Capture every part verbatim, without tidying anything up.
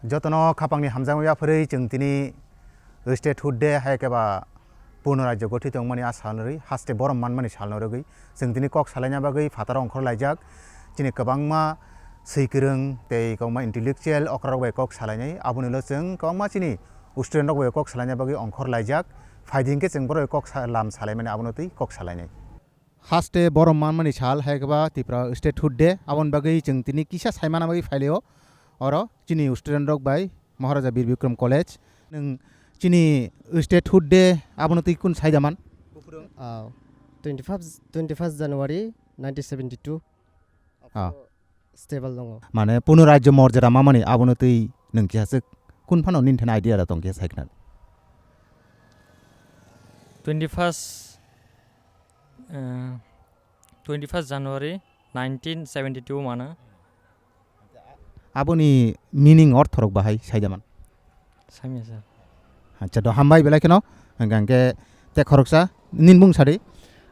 Jotono khapangni hamjakma yapharwi chwng tini Statehood Day hai khe ba Purno Rajyo gothi tongmani a salno rwi haste borom manmani salno rwgwi chwng tini kok salaina bagwi phataro ongkhor laijak. Chini kwbangma swikwrwng tei kwbangma intellectual okrarok bai kok salainai, aboni ulo chwng kwbangma chini student rok bai kok salaina bagwi ongkhor laijak. Phaidi hwnkhe chwng borok bai kok sa-, lam salaimani abono twi kok salainai. Haste borom manmani sal hai khe ba Tripura Statehood Day, aboni bagwi chwng tini kisa saimana bagwi phailio. Oro chini student rok bai Maharaja Bir Bikram College. Nwng chini Statehood Day abono twi kun saida man? Ah, twenty-first, twenty-first January nineteen seventy-two. Ah. Stable tongo. Mane Purno Rajyo morjada mamani abono twi nwng kisa swk kun phano nini thani idea da tong kisa sai khna. Twenty-first, eh, twenty-first January nineteen seventy-two mano. Aboni meaning orthorok bahai saida man? Samya sir. Acha, do hambai belai kheno. Hwnkhe hwnkhe te khoroksa nini mung sadi?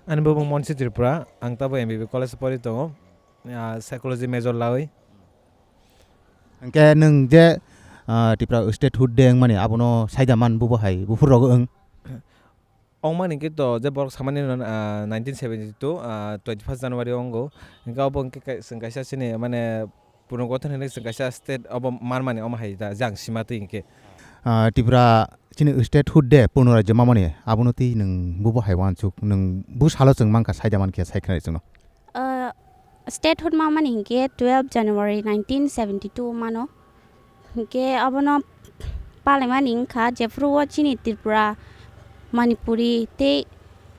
Ani bumung Monsi Tripura, ang tabo M B B college pori tongo. Ah, psychology major lawi. Hwnkhe nwng je, ah, Tripura Statehood Day wngmani abono saida man bubo hai buphur rogo wng? Ongmani hwnkhe to je borok samani no, ah, nineteen seventy-two, ah, twenty-first January ongo. Hwnkhe obo hwnkhe kai-, chwng kaisa chini mane punogothon hinwi chwng kaisa state obo manmani omo hai da jang sima twi hwnkhe. Ah, Tripura chini Statehood Day Purno Rajyo mamani abono twi nwng bubo hai wansuk nwng bu salo chwng mankha saida mankhe sai khna chwngno. Ah, Statehood mamani hwnkhe twelve January nineteen seventy-two mano. Hwnkhe abono palaimani wngkha jephuru o chini Tripura, Manipuri tei,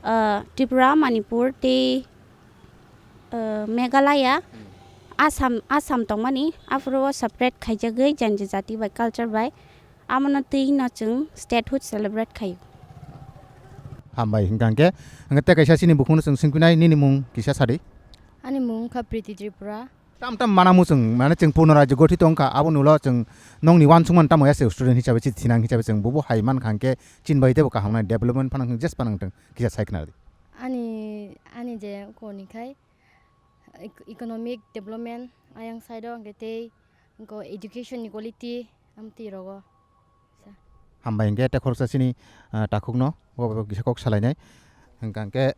ah, Tripura, Manipur tei, ah, Meghalaya, Assam, Assam tongmani aphuru o separate khaijagwi janji jati bai culture bai. Abono twi no chwng Statehood celebrate khaio. Hambai hwnkha hwnkhe, hwnkhe tei kaisa chini bukhukno chwng swngphinai, nini mung kisa sadi? Ani mung wngkha Priti Tripura. Tam tam mana mu chwng, mane chwng Purno Rajyo gothi tongkha, aboni ulo chwng nongni wansukmani tamo ya se student hisabe, chini thinang hisabe chwng bubo hai mankha hwnkhe chini bai teibo kaham nai development phano hwnkhe jes phano wngthwng kisa sai khna di. Ani, ani je koni khai ec-, economic development ayang side o hwnkhe tei Nokho education ni quality amtwi rogo. Sa. Hambai hwnkhe tei khoroksa chini, ah, takhukno bo bai kisa kok salainai. Hwnkha hwnkhe,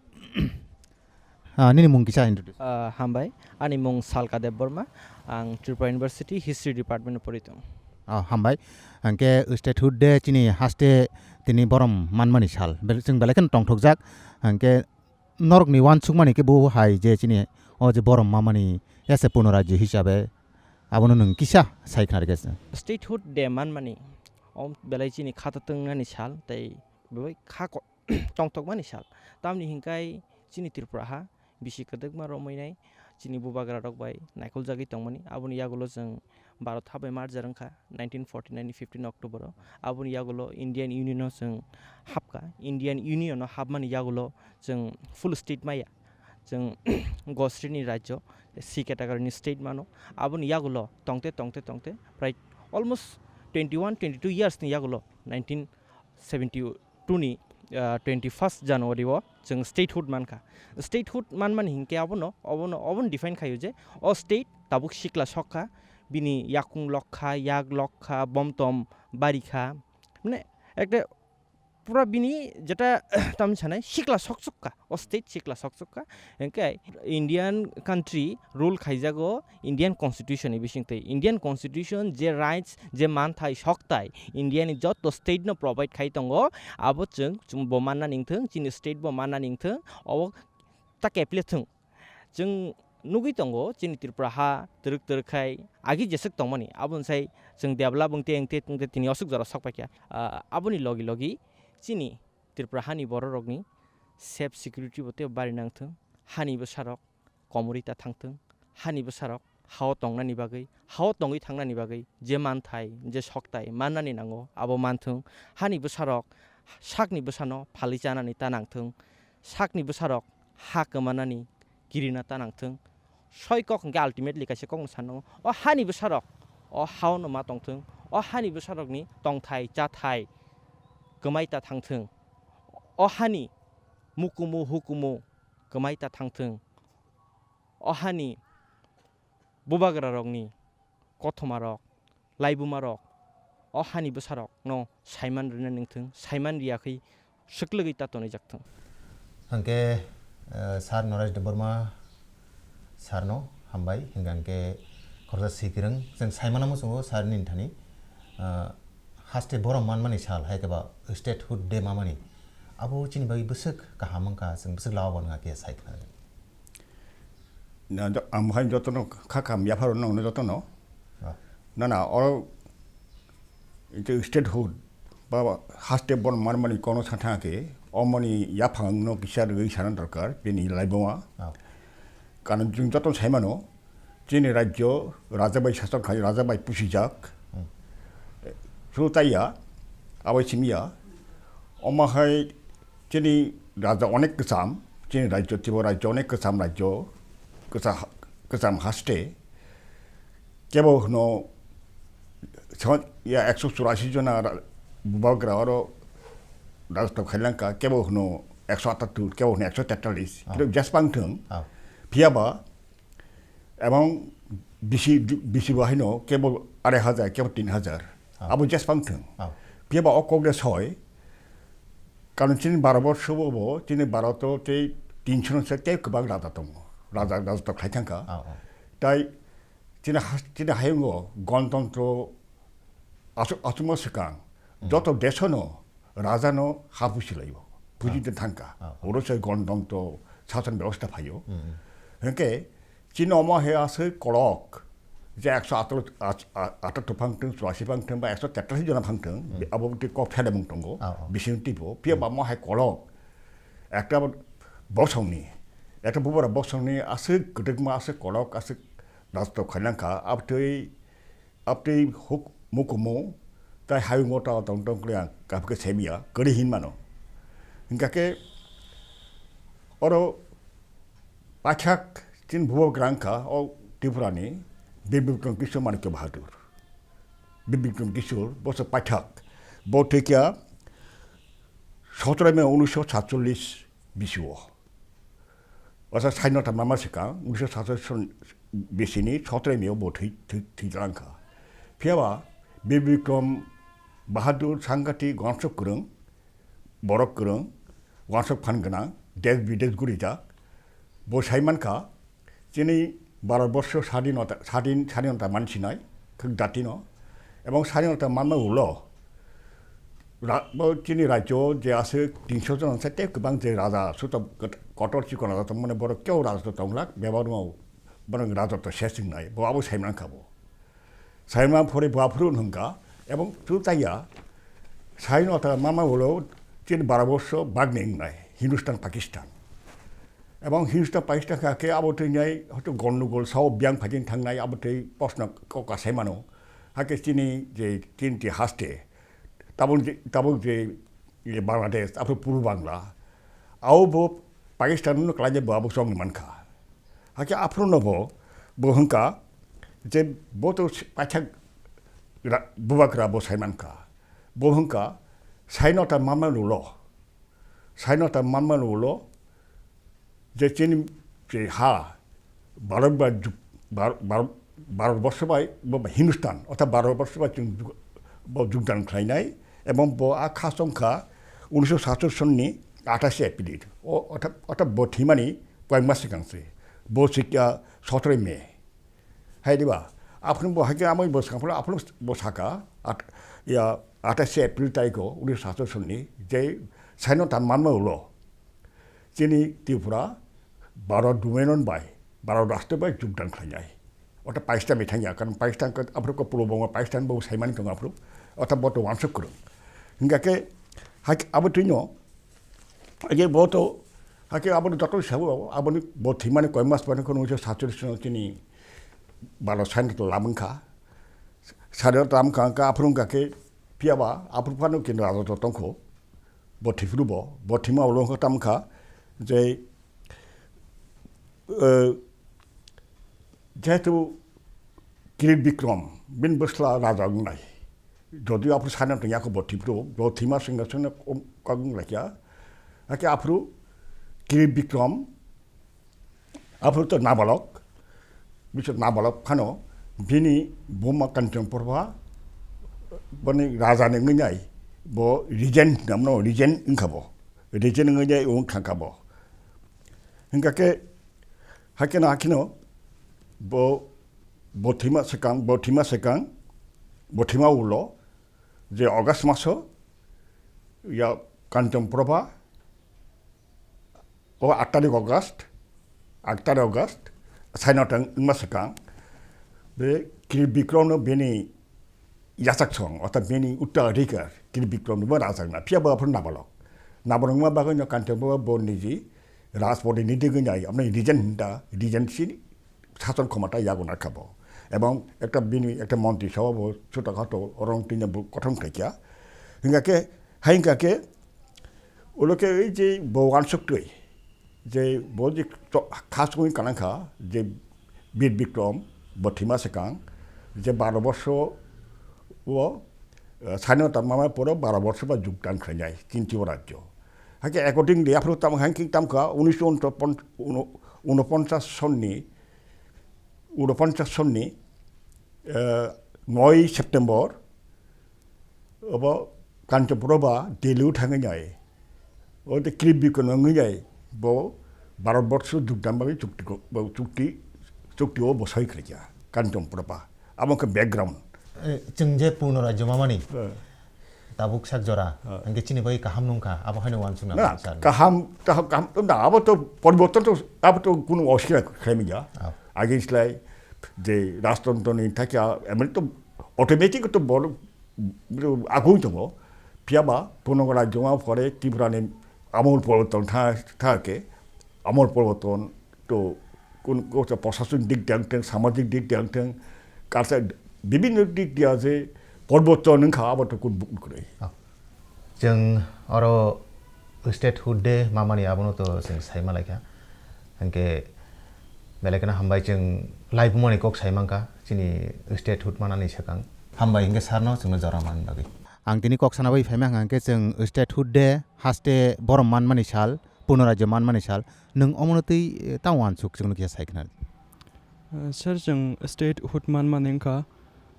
ah, nini mung kisa introduce. Ah, hambai, ani mung Salka Debbarma, ang Tripura University History Department o pori tongo. Ah, hambai, hwnkhe Statehood Day chini haste tini borom manmani sal. Bel-, chwng belai kheno tongthokjak, hwnkhe norokni wansukmani khe bo hai je chini o je borom mamani ya se Purno Rajyo hisabe abono nwng kisa sai khna rwkhe se. Statehood Day manmani o belai chini kha twtwngnani sal tei belai kha ko-, tongthokmani sal. Tamni hinkhai chini Tripura ha bisi kwdwkma romwi nai chini bubagra rok bai naikol jagwi tongmani. Aboni yagulo chwng Bharat ha bai merger wngkha nineteen forty nine ni fifteen October o. Aboni yagulo Indian Union o chwng hapkha. Indian Union o hapmani yagulo chwng full state maya. Chwng Gosri ni rajyo, C category ni state mano. Aboni yagulo tongte, tongte, tongte, prai almost twenty one, twenty two years ni yagulo nineteen seventy two ni, ah, twenty first January o chwng statehood mankha. Statehood manmani hinkhe abono, obono, obono define khaio je o state tabuk sikla sokha, bini yakung lokkha, yak lokkha, bomtom barikha, mane ekta pura bini jeta tamni sanai sikla sokchukka, o state sikla sokchukka. Hinkhe Indian country rule khaijago Indian Constitution ni bisingtwi. Indian Constitution je rights, je manthai, soktai India ni joto state no provide khai tongo, abo chwng, chwng bo manna ningthwng, chini state bo manna ningthwng, obo ta keple thwng. Chwng nugwi tongo chini Tripura ha twrwk twrwk khai agi jeswk tongmani, aboni sai chwng develop wngte wngte wngte tini oswk jora sok paikha. Ah, aboni logi logi chini Tripura hani bororokni safe security bo tei bari nangthwng, hani bwsarok komorwi ta thangthwng, hani bwsarok hao tongnani bagwi, hao tongwi thangnani bagwi je manthai, je soktai mannani nango, abo manthwng. Hani bwsarok sakni bwsano phalwi chanani ta nangthwng, sakni bwsarok ha kwmanani kirina ta nangthwng. Soi kok hwnkhe ultimately kaisa kokno sanango, o hani bwsarok o haono ma tongthwng, o hani bwsarokni tongthai chathai kwmai ta thangthwng, o hani mukumu hukumu kwmai ta thangthwng, o hani bubagrarokni kothomarok, laibumarok o hani bwsarokno saiman rwna nangthung, saiman riyakhe swklwgwi ta tonijak thung. Hwnkhe, eh, Sir Noresh Debbarma Sir no hambai, hwnkhe khoroksa swi kwrwng. Chwng sai mano muchungo Sir ni thani, eh, haste borom manmani sal, hai khe ba Statehood Day mamani. Abo chini bagwi bwswk kaham wngkha, chwng bwswk lama bo wngkha khe sai khna. Na, jo-, ang hai jotono kha kam yapharo nongno jotono. Ah. Na, na, oro je statehood ba haste borom manmani kono sa thang khe, omoni yaphangno kisa rwgwi sana dorkar, bini laibuma. Ah. Karon chwng joto sai mano, chini rajyo raja bai sasok khai, raja bai pusijak. Hmm. Suru taiya, abai simiya, omo hai chini raja onek kwcham, chini rajyo, Tripura rajyo onek kwcham rajyo, kwcha-, kwcham haste. Kebo hwno, so-, ya ekso churasi jona ra-, bubagra oro rajotw khailangkha, kebo hwno ekso atattur, kebo hwno ekso tetallis. Ah. Kebo jesbang thwng. Ah. Phiyaba, ebong bisi, bisi bo haino kebo arai hajar, kebo tin hajar. Ah. Abo jesbang thwng. Ah. Phiyaba o kok de soi, karon chini Bharat borso bo, chini Bharat o tei tinso no se tei kwbang raja tongo. Raja, raja tok khai thangkha. Ah, ah. Tai chini has-, chini hayungo gontontro asu-, asumo swkang. Hmm. Joto desono rajano ha busi laio. Buji Ah. de thangkha. Ah, ah. Oro se gontontro sason bebosta phaio. Hmm. Hwnkhe chini omo he aswk kolok, je ekso atattur, ach-, a-, atattur phang thwng, churasi phang thwng, ba ekso tetallis jona phang thwng, Hmm. abo bwtwi kok phelemung tongo, Ah, ah. bising tipo, phiya Hmm. ba mo hai kolok, ekta bosongni, ekta bubura bosongni aswk kwdwkma, aswk kolok, aswk rajotw khailangkha, abtwi, abtwi huk mukumu, tai hayungo ta tong tong kre ang, kapke semiya, kwrwi hin mano. Hingkha khe, oro Paithak chini bubagra wngkha o Tripurani Bir Bikram Kishore Manikya Bahadur. Bir Bikram Kishore, bo se paithak. Bo thwikha sotoro May unisho satchollis bisio. Asa sainota mama swkang, unisho satchollis son bisini sotoro May o bo thwi-, thwi-, thwijalangkha. Phiyaba Bir Bikram Bahadur sangati gonsok kwrwng, borok kwrwng, wansok phan gwnang, desh bidesh gurijak. Bo sai mankha, chini Bharat borsho sadinota, sadin, sadinota mansinai, khwk datino. Ebong sadinota manma ulo, ra-, bo chini rajyo je aswk tinso jon se tei kwbang je raja, suto kot-, kotor chikon raja tongmani borok keu raja tonglak, bebak no borok raja to sesing nai, bo abo sai mankha bo. Saima phore bo aphuru hwnka, ebong chu taiya, saino ta mama ulo chini Bharat borsho bagni wngnai, Hindustan, Pakistan. Ebong Hindustan, Pakistan kha khe abo twi nai hoyto gondogol sao biyang phaijin thangnai abo twi posno kok kasai mano. Hakhe chini je tinti haste, tabuk je, tabuk je, je Bangladesh, aphuru Purbo Bangla, ao bo Pakistan no kwlainai bo abo chongni mankha. Hakhe aphuru no bo, bo hwnka je bo to paithak ra-, bubagra bo sai mankha. Bo hwnka saino ta manma ulo. Saino ta manma ulo je chini je ha Bharat ba juk-, Bhar-, Bhar-, Bharat borsho bai bo ba Hindustan, orthat Bharat borsho bai chwng juk-, bo jugdan khlainai, ebong bo a kha chongkha unisho satchollis sonni athashe April. O, orthat, orthat bo thwimani koyek mas swkang se. Bo sikya sotoro May. Hai diba? Aphuru bo hakhe amoi bo swkang phano aphuru bo saka, at-, ya, athashe April tarikho unisho satchollis sonni je saino ta manma ulo. Chini Tripura Bharat Dominion bai, Bharat Rashtra bai jugdan khlainai. Orthat Pakistan bai thangya, karon Pakistan khe aphuru khe Purbo Bongo Pakistan bo saimani tongo aphuru. Orthat bo to wansuk kwrwng. Hingkha khe, hai abo twino, age bo to, hakhe abo to joto sabo, abo ni bo thwimani koi mas pano kono unisho satchollis no chini Bharat saino to lamwngkha. Saino lamwngkha, hingkha aphuru hingkha khe, phiyaba aphuru phano kini raja to tongkho. Bo thwiphurubo, bo thwima ulo wngkha tamo kha je, eh, jehetu Kirit Bikram bini bwsla raja wngnai. Jodi aphuru sana tongya kho bo thwiphuru, bo thwima sengga sengna kok wng laikya. Hakhe aphuru Kirit Bikram Aphuru to nabalok, bisok nabalok phano bini buma Kanchan Prabha, Boni raja ni wngwi nai, bo regent namno, regent wngkha bo. Regent wngwi nai wng thangkha bo. Hingkha khe, hakhe no, hakhe no, bo, bo thwima swkang, bo thwima swkang, bo thwima ulo, je August maso, ya Kanchan Prabha, o aat tarik August, aat tarik August, saino tang wngma swkang, be Kir Bikrom no bini yachak song, orthat bini uttaraadhikar, Kir Bikrom ni bo rajak na, phiya bo aphuru nabalok. Nabalok wngma bagwi no Kanchan Prabha bo niji Rajpoti ni digwi nai, amno regent hinta, regent si sason khomota yago narkha bo. Ebong ekta bini ekta montri sabha bo chota khato orong tini bo kothom khaikha. Hingkha khe, hai hingkha khe, ulo khe ei je bo wansuk twi, je bo je to-, khas wngwi kanang kha, je Bir Bikrom, bo thwima swkang, je baro borsho o, eh, swadhinota mama poro baro borsho ba jugdan khlainai, chini Tripura rajyo. Hakhe accordingly, aphuru tamo hangking tamkha, unisho unoponchas sonni, unoponchas sonni, eh, noi September, obo Kanchanpur ba Delhi o thangwi nai. O de Kir Bikrom wngwi nai, bo Bharat Borsho jugdan bagwi chukti ko, bo chukti, chukti o bo soi khlaikha, Kanchanpur ba. Abo khe background. Eh, chwng je Purno Rajyo Mamani, eh, tabuk sak jora, eh, hingke chini bai kaham nungkha, abo haino wansukna na, sal. Kaham, kaham, kaham, na, abo to poriborton to, abo to kunu osukida khlaimya. Ah. Against lai, je rajtantro ni thakya, emni to automatic to bol, agui tongo. Phiya ba, Purno Rajyo Mamani pore Tripura ni amol poriborton tha, thake, amol poriborton, to kun, ko ta prosasonik dik diya wngthang, samajik dik diya wngthang, culture bibhinno dik diya je poriborton wngkha, abo to kun buk kwrwi. Ah. Chwng oro statehood day mamani abono to chwng saima laikha. Hingke belai kheno hambai chwng laibumani kok sai mankha chini statehood manani swkang. Hambai hingke sarno chwngno jora man bagwi. Ang tini kok sana bai phaima hingke chwng statehood day haste borom manmani sal. Purno Rajyo manmani sal, nwng omono twi, eh, tamo wansuk chwngno kisa sai khna. Eh, sir, chwng statehood manmani wngkha,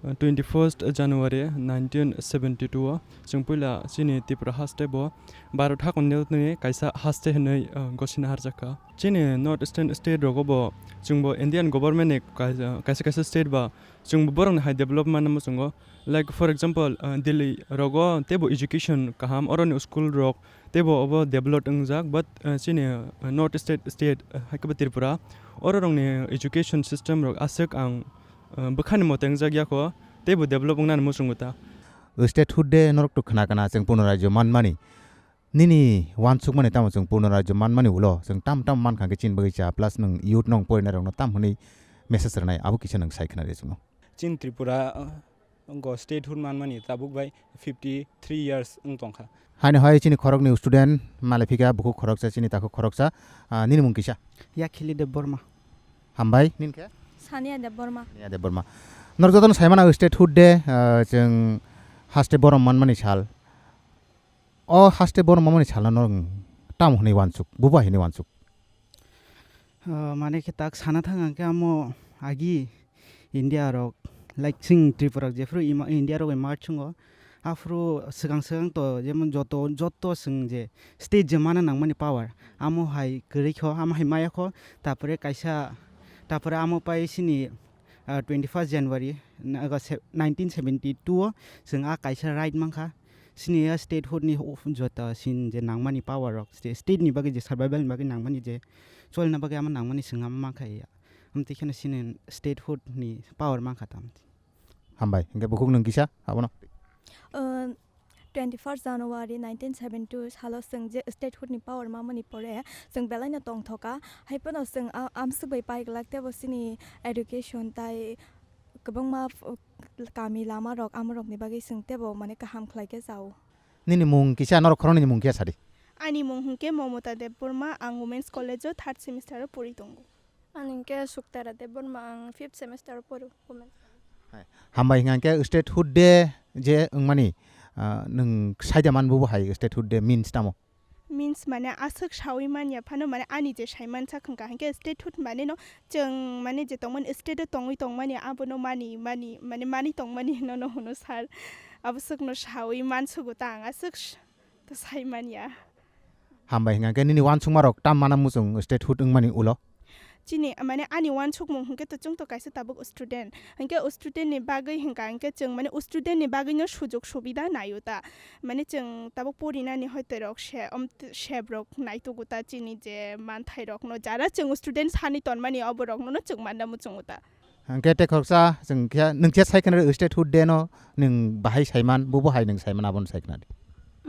eh, twenty-first January nineteen seventy-two o chwng puila chini Tripura haste bo Bharat hakonni kaisa haste hinwi, eh, gosina harjakha. Chini North Eastern state rogo bo chwngbo Indian government ni kaisa, kaisa kaisa state ba chwngbo borokni hai develop manna muchungo. Like, for example, uh, Delhi rogo teibo education kaham, oroni school rok teibo obo develop wngjak, but, uh, chini, uh, North State, state, uh, hai khe bo Tripura, oro rokni education system rok aswk ang, uh, bwkhani mote wngjak yakho, teibo develop wngnani muchungo ta. Statehood day norok to khna khna chwng Purno Rajyo manmani. Nini wansukmani tamo chwng Purno Rajyo manmani ulo chwng tam tam mankha khe chini bagwi cha, plus nwng youth nong porinai rokno tam hwnwi message rwnai, abo kisa nwng sai khna di chwngno. Chini Tripura, uh, go statehood manmani tabuk bai fifty three years wng tongkha. Haino hai chini khoroknwi student malai phika bukhuk khoroksa chini takhuk khoroksa, ah, nini mung kisa? Yakhili Debbarma. Hambai, nini khe? Sania Debbarma. Sania Debbarma. Norok jotono saimano statehood day, ah, chwng haste borom manmani sal. O haste borom manmani salno norok tamo hwnwi wansuk, buba hwnwi wansuk? Ah, mane khe tak sana thang ang khe amo agi India rok, like, chwng Tripura rok jephru ima-, India rok bai march wngo, aphuru swkang swkang to jemon joto, joto chwng je state je mana nangmani power, amo hai kwrwi kho, amo hai maya kho, tapore kaisa, tapore amo pai sini, ah, twenty-first January, na-, aga se-, nineteen seventy-two o chwng a kaisa right mankha. Sini ya statehood ni o joto sin je nangmani power rok, sta-, state ni bagwi je survival ni bagwi nangmani je cholna bagwi ama nangmani chwng ama mankha ya. Amtwi kheno sini statehood ni power mankha tam. Hambai, hingke bukhuk nwng kisa abono. Uh, twenty-first January nineteen seventy-two salo chwng je statehood ni power mamani pore chwng belaino tongthoka. Haiphano chwng a-, amswk bai pai glak tebo chini education tai kwbangma, uh, kami lama rok, amo rokni bagwi chwng tebo mane kaham khlai khe chao. Nini mung kisa, norok khoroknwi ni mung kisa sadi. Ani mung hwnkhe Momota Debbarma, ang Women's College o third semester o pori tongo. Ani hwnkhe Suktara Debbarma, ang fifth semester o poro, Women's College. Hai. Hambai hwnkha hwnkhe statehood day je wngmani, ah, nwng saida man bubo hai statehood day means tamo? Means mane aswk sawi manya phano mane ani je saimansa khwngkha hinkhe statehood mane no chwng mane je tongmani state o tongwi tongmani abono mani mani mane mani tongmani nono hwno sir. Aboswkno sawi mansugo ta ang aswk s-, to sai manya. Hambai hwnka khe nini uansukmarok tam mana muchung statehood wngmani ulo? Chini, mane, ani uansukmung hwnkhe to chwng to kaisa tabuk student. Hwnkhe student ni bagwi hwnkha hwnkhe chwng, mane, student ni bagwino sujok subida naio ta. Mane, chwng tabuk porinani hoi twi rok se, om, t-, sep rok naitugo ta chini je manthai rokno. Jara chwng student sani tonmani obo rokno no chwng manna muchungo ta. Hwnkhe tei khoroksa chwng khe, nwng khe sai kheno statehood day no nwng bahai saiman, bubo hai nwng saiman abono sai khna di.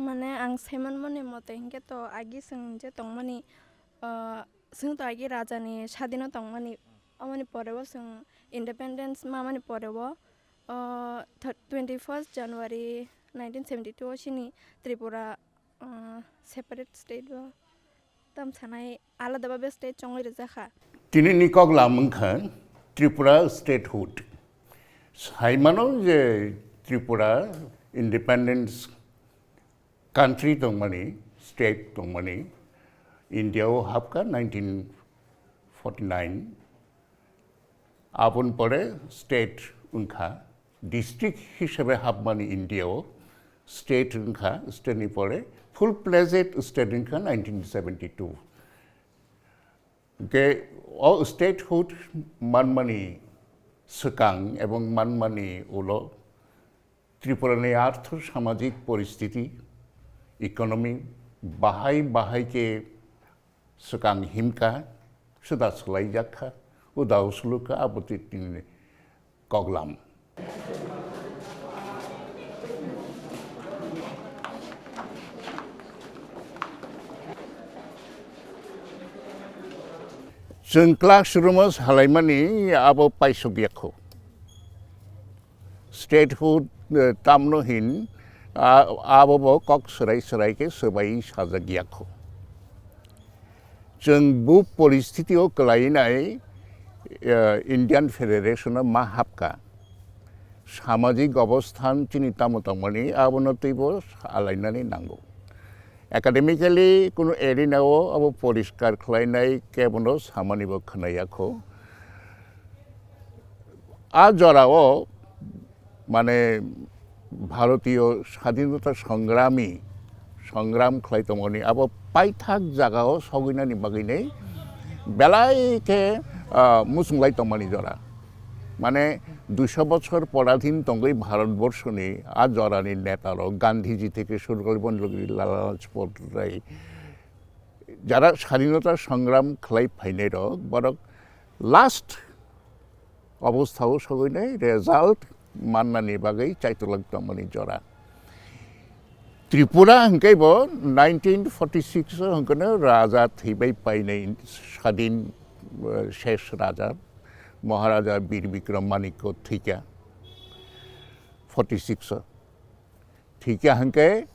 Mane, ang saiman mani mote hwnkhe to agi chwng je tongmani, ah, Chwng to agi raja ni sadino tongmani, amoni pore o chwng independence mamani pore o, o, thir-, twenty first January nineteen seventy two o chini Tripura, o, separate state o tam sanai alada babe state chongwi rijak kha. Tini ni kok lam wngkha Tripura statehood. Saimano je Tripura independence country tongmani, state tongmani, India o hapkha nineteen forty nine. Aboni pore state wngkha, district hisabe hapmani India o state wngkha, state ni pore full-fledged state wngkha nineteen seventy two. Hwnkhe o statehood manmani swkang ebong manmani ulo Tripura ni artho samajik poristiti, economy bahai bahai khe swkang himkha, suda swlaijak kha, uda usulukha, abo twi tini koklam. Chwng classroom o salaimani abo paisok yakho. Statehood, eh, tamno hin, a-, abo bo kok swrai swrai khe swbai sajak yakho. Chwng bo poristiti o kwlainai, eh, Indian Federation o ma hapkha. Samajik obosthan chini tamo tongmani abono twibo alainani nango. Academically kunu arena o abo poriskar khlainai kebono samani bo khwnayakho. A jora o mane Bharatiyo Sadhinota Songrami, songram khlai tongmani abo paithak jaga o sogwinani bagwinai belai khe, ah, muchunglai tongmani jora. Mane duiso bochor poradhin tongwi Bharat borshoni a jorani neta rok Gandhiji theke suru khlai boni logi Lala Lajpat Rai jara Sadhinota Songram khlai phainai rok borok last obostha o sogwinai result mannani bagwi chaitolak tongmani jora. Tripura hwnkhe bo nineteen forty six o hwnkhe no raja thwibai painai sadin, eh, ses raja Maharaja Bir Bikram Manikya thwikha forty six o. Thwikha hwnkhe,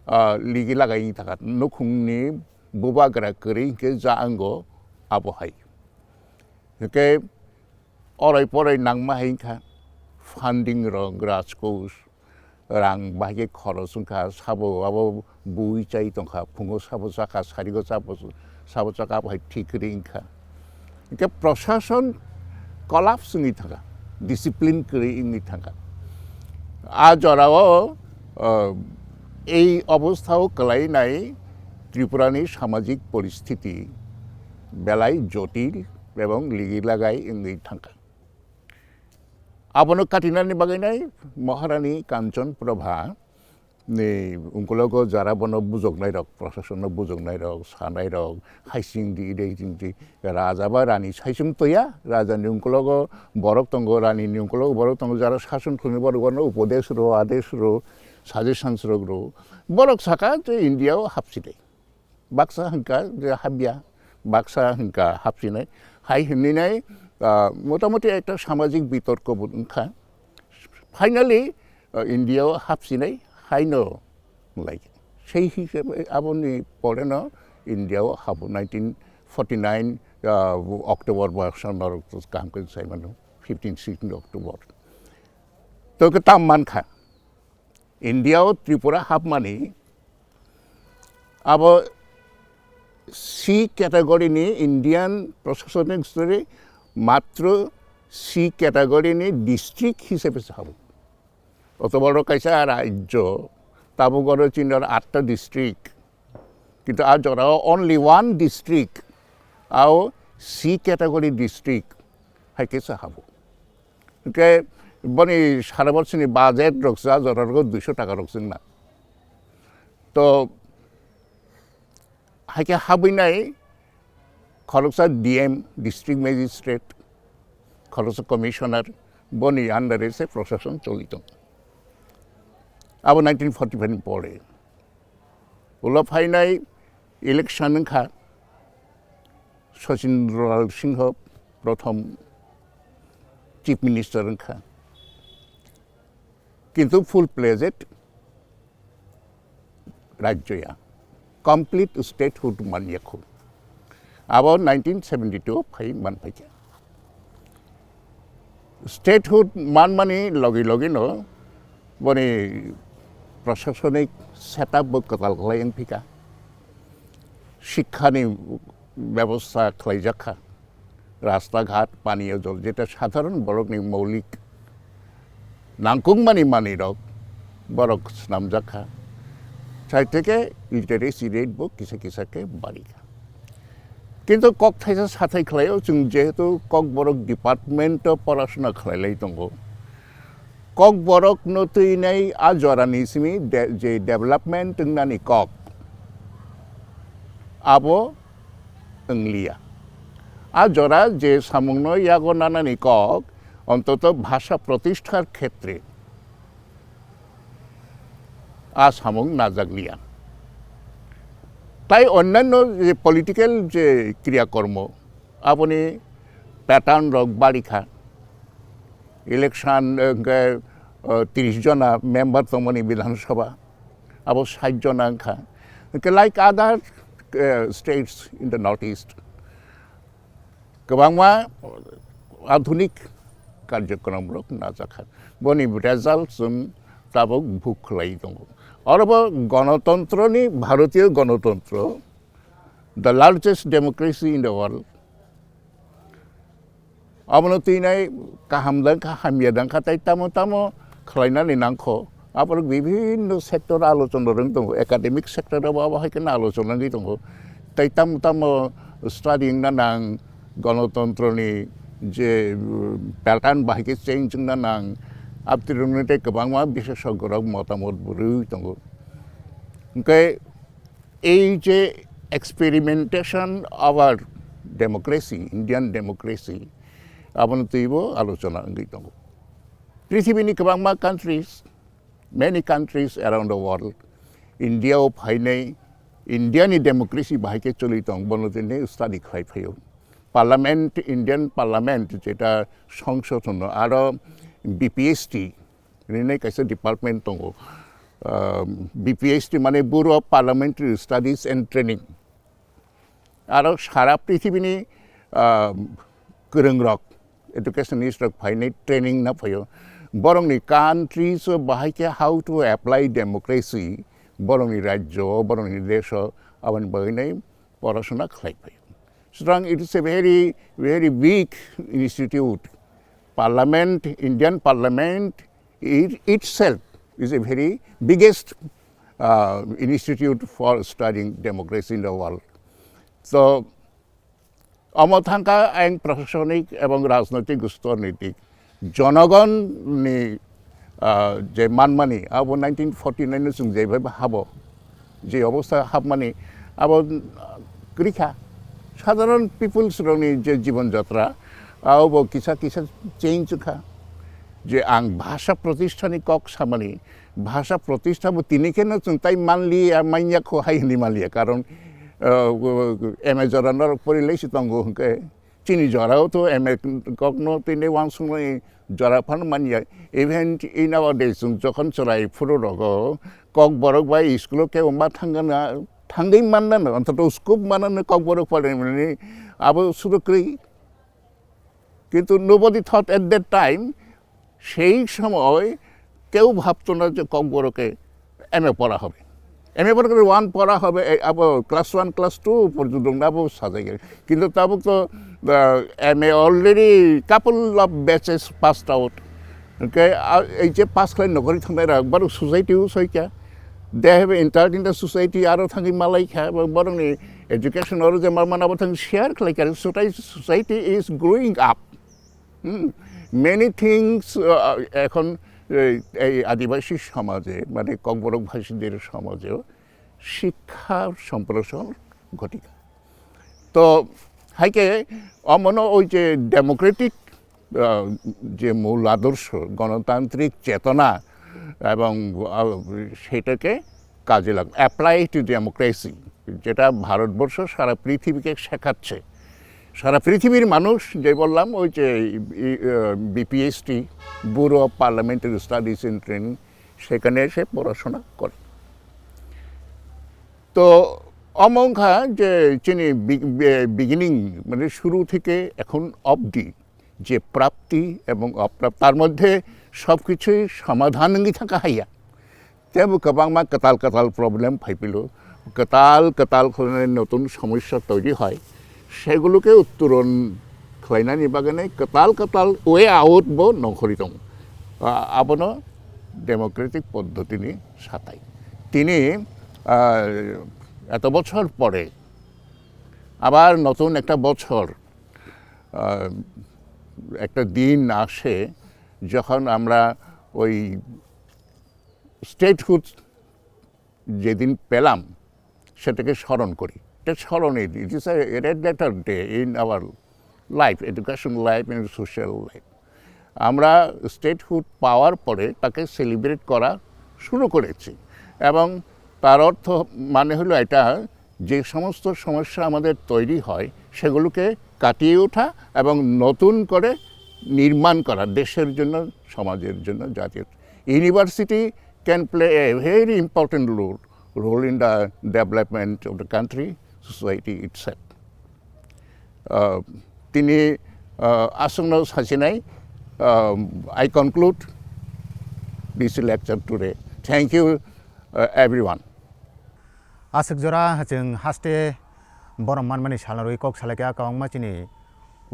ah, ligi lagai wngwi thangkha. Nukhungni bubagra kwrwi hwnkhe ja wngo abo hai. Hwnkhe orai porai nangma hai wngkha. Funding rok, rajkos, rang bahai khe khoros wngkha. Sabo abo bui chai tongkha. Phungo sabo chakha, sarigo sabo, sabo chakha, abo hai thik kwrwi wngkha. Hwnkhe proshason collapse wngwi thangkha, discipline kwrwi wngwi thangkha. A jorao, o, ei obostha o kwlainai Tripurani samajik poristiti belai jotil ebong ligi lagai wngwi thangkha. Abono katinani bagwinai Maharani Kanchan Prabha ni ungkulogo jara bono bujoknai rok, prosasonno bujoknai rok, sanai rok, hai chwng di, idei chwng di, raja ba rani saichung toya, raja ni ungkulogo borok tongo, rani ni ungkulogo borok tongo, jara sason khlai borok bono upodesh ro, adesh ro, suggestions rok ro, borok saka je India o hapsinai. Baksa hwnkha je habya, baksa hwnkha hapsinai. Hai hwnwi nai, ah, motamoti ekta samajik bitorko bo wngkha. Finally, ah, India o hapsinai haino lai. Sei hisabe aboni pore no India o habo nineteen forty nine, ah, October bwsa norok kaham khe sai mano, fifteen sixteen October. To khe tam mankha. India o Tripura hapmani abo C category ni Indian proshashanik stori matro C category ni district hisabe se habo. Oto boro kaisa rajyo, tabuk oro chini oro atta district, kintu a jora o only one district, ao C category district hai khe se habo. Hwnkhe boni sara borsini budget rok sa jora rok duiso taka rok chwngna. To hai khe habwi nai khoroksa D M, district magistrate, khoroksa commissioner, boni under e se proshashan choli tongo. Abo nineteen forty-five ni pore. Ulo phainai election wngkha, Sachin Lal Singho prothom chief minister wngkha. Kintu full fledged rajyo ya, complete statehood manya khu. Abo nineteen seventy two phai man phaikha. Statehood manmani logi logi no boni proshashanik setup bo kwtal khlai wng phika. Shikkha ni bebosta khlai jakha. Rasta ghat, paniyo jol, jeta sadharon borokni moulik nangkukmani manwirok borok swnamjak kha. Sai theke literacy rate bo kisa kisa khe bari kha. Kintu kok thaisa sathai khlaio, chwng jehetu Kokborok department o porashona khlailai tongo. Kokborok no twinai a jorani simi de-, je development wngnani kok, abo wngliya. A jora je samungno yago nanani kok, ontoto bhasha pratishthar khetre a samung najakliya. Tai onnanno je political je kriyakormo, aboni pattern rok bari kha. Election, eh, hwnkhe, eh, tris jona member tongmani Bidhan Sabha, abo sait jona wngkha. Hwnkhe like other, eh, states in the North East, kwbangma adhunik karjokrom rok najakha. Boni result chwng tabuk buk khlai tongo. Orobo gonotontroni, Bharatiyo gonotontro, the largest democracy in the world. Abono twinai kaham dang kha, hamya dang kha, tai tamo tamo khlainani nangkho. Aborok bibhinno sector alochona rwng tongo, academic sector abo, abo hai kheno alochona wngwi tongo. Tai tamo tamo study wngna nang, gonotontroni je, uh, pattern bahai khe change wngna nang, abtwirwngno tei kwbangma bisesogorok motamot bo rwui tongo. Hwnkhe ei je experimentation of our democracy, Indian democracy, abono twibo alochona wngwi tongo. Prithibini kwbangma countries, many countries around the world, India o phainai, India ni democracy bahai khe choli tong, bono tini study khlai phaio. Parliament, Indian Parliament, jeta songsod hono, aro B P S T, rinai kaisa department tongo. Um, B P S T mane Bureau of Parliamentary Studies and Training. Aro sara prithibini, um, kwrwngrok, educationist rok phainai training na phaio. Borokni countries o bahai khe how to apply democracy, borokni rajyo, borokni desho, aboni bagwi nai porashona khlai phaio. Sutrang it is a very, very weak institute. Parliament, Indian Parliament, it itself is a very biggest, uh, institute for studying democracy in the world. So, omo thangkha ang prashasonik ebong rajnoitik stor ni dik. Jonogon ni, ah, je manmani, abo nineteen forty nine no chwng jebaiba habo, je obostha habmani, abo, ah, kwrwikha. Sadharon peoples rokni je jibon jatra, abo kisa kisa change wngkha. Je ang bhasha pratistha ni kok samani, bhasha pratistha bo tini kheno chwng tai manliya, manya kho hai hwnwi manliya. Karon, ah, M A jora norok porilaisi tongo hwnkhe, chini jorao to M A kokno tini uansuknai jora phano manya. Even in our days, chwng jokhon chwrai phuru rogo, Kokborok bai school o kebo ma thangna, thangwi manna no, antoto scope manna no Kokborok phaimani abo suru kwrwi. Kintu nobody thought at that time, সেই সময় কেউ ভাবতো না যে ককবরকে M A পড়া হবে। M A পড়া করে ওয়ান পড়া হবে, এ, আবার ক্লাস ওয়ান, ক্লাস টু পর্যন্ত আমরা আবার সাজাই গেল। কিন্তু তাবুক তো, আহ, M A already couple of batches passed out। Okay, আর এই যে পাস খাই নকরি থাকলে একবারও সোসাইটিও সইকা। They have entered in the society, আরও থাকি মালাই খা, এবং বরং এই এডুকেশন আরও যে মার মানাবো থাকি শেয়ার খাই কারণ society, society is growing up। হুম, মেনি থিংস, আহ, এখন এই, এই আদিবাসী সমাজে, মানে ককবরক ভাষীদের সমাজেও শিক্ষার সম্প্রসারণ ঘটিকা। তো হাইকে অমন ওই যে ডেমোক্রেটিক, আহ, যে মূল আদর্শ, গণতান্ত্রিক চেতনা এবং, আহ, সেটাকে কাজে লাগ, apply to democracy, যেটা ভারতবর্ষ সারা পৃথিবীকে শেখাচ্ছে। সারা পৃথিবীর মানুষ, যে বললাম, ওই যে, ই, ই, আহ, B P H T, Bureau of Parliamentary Studies and Training, সেখানে এসে পড়াশোনা করে। তো অমংখা যে চিনি বি-, বে-, বিগিনিং, মানে শুরু থেকে এখন অবধি যে প্রাপ্তি এবং অপ্রাপ্তি, তার মধ্যে সব কিছুই সমাধান হয়ে থাকা হাইয়া। তেমন কবাংমা কতাল কতাল প্রবলেম ফাইপিল, কতাল কতাল করে নতুন সমস্যা তৈরি হয়, সেগুলোকে উত্তরণ খাইনানি বাগানে কতাল কতাল ওয়ে আউট বো নখরিতম। আ-, আবনো ডেমোক্রেটিক পদ্ধতিনি সাতাই। তিনি, আহ, এত বছর পরে আবার নতুন একটা বছর, আহ, একটা দিন আসে, যখন আমরা ওই স্টেটহুড যেদিন পেলাম, সেটাকে স্মরণ করি। এটা স্মরণীয় দিন। It is a red letter day in our life, education life and social life। আমরা স্টেটহুড পাওয়ার পরে তাকে সেলিব্রেট করা শুরু করেছি, এবং তার অর্থ মানে হলো এটা, যে সমস্ত সমস্যা আমাদের তৈরি হয়, সেগুলোকে কাটিয়ে ওঠা এবং নতুন করে নির্মাণ করা দেশের জন্য, সমাজের জন্য, জাতির। University can play a very important role, role in the development of the country, society itself. Uh, tini, uh, aswkno sachinai, uh, I conclude this lecture today. Thank you, uh, everyone. Aswk jora chwng haste borom manmani salnarwi kok salaikha kwbangma chini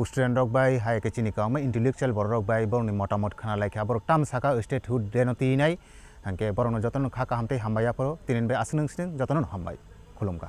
student rok bai, hai khe chini kwbangma intellectual borok rok bai borokni motamot khna laikha, borok tam saka statehood day no twi nai, hwnkhe borokno jotono kha kaham tei hambai yapharo, tini bai aswk nung sini jotono hambai, khulumkha.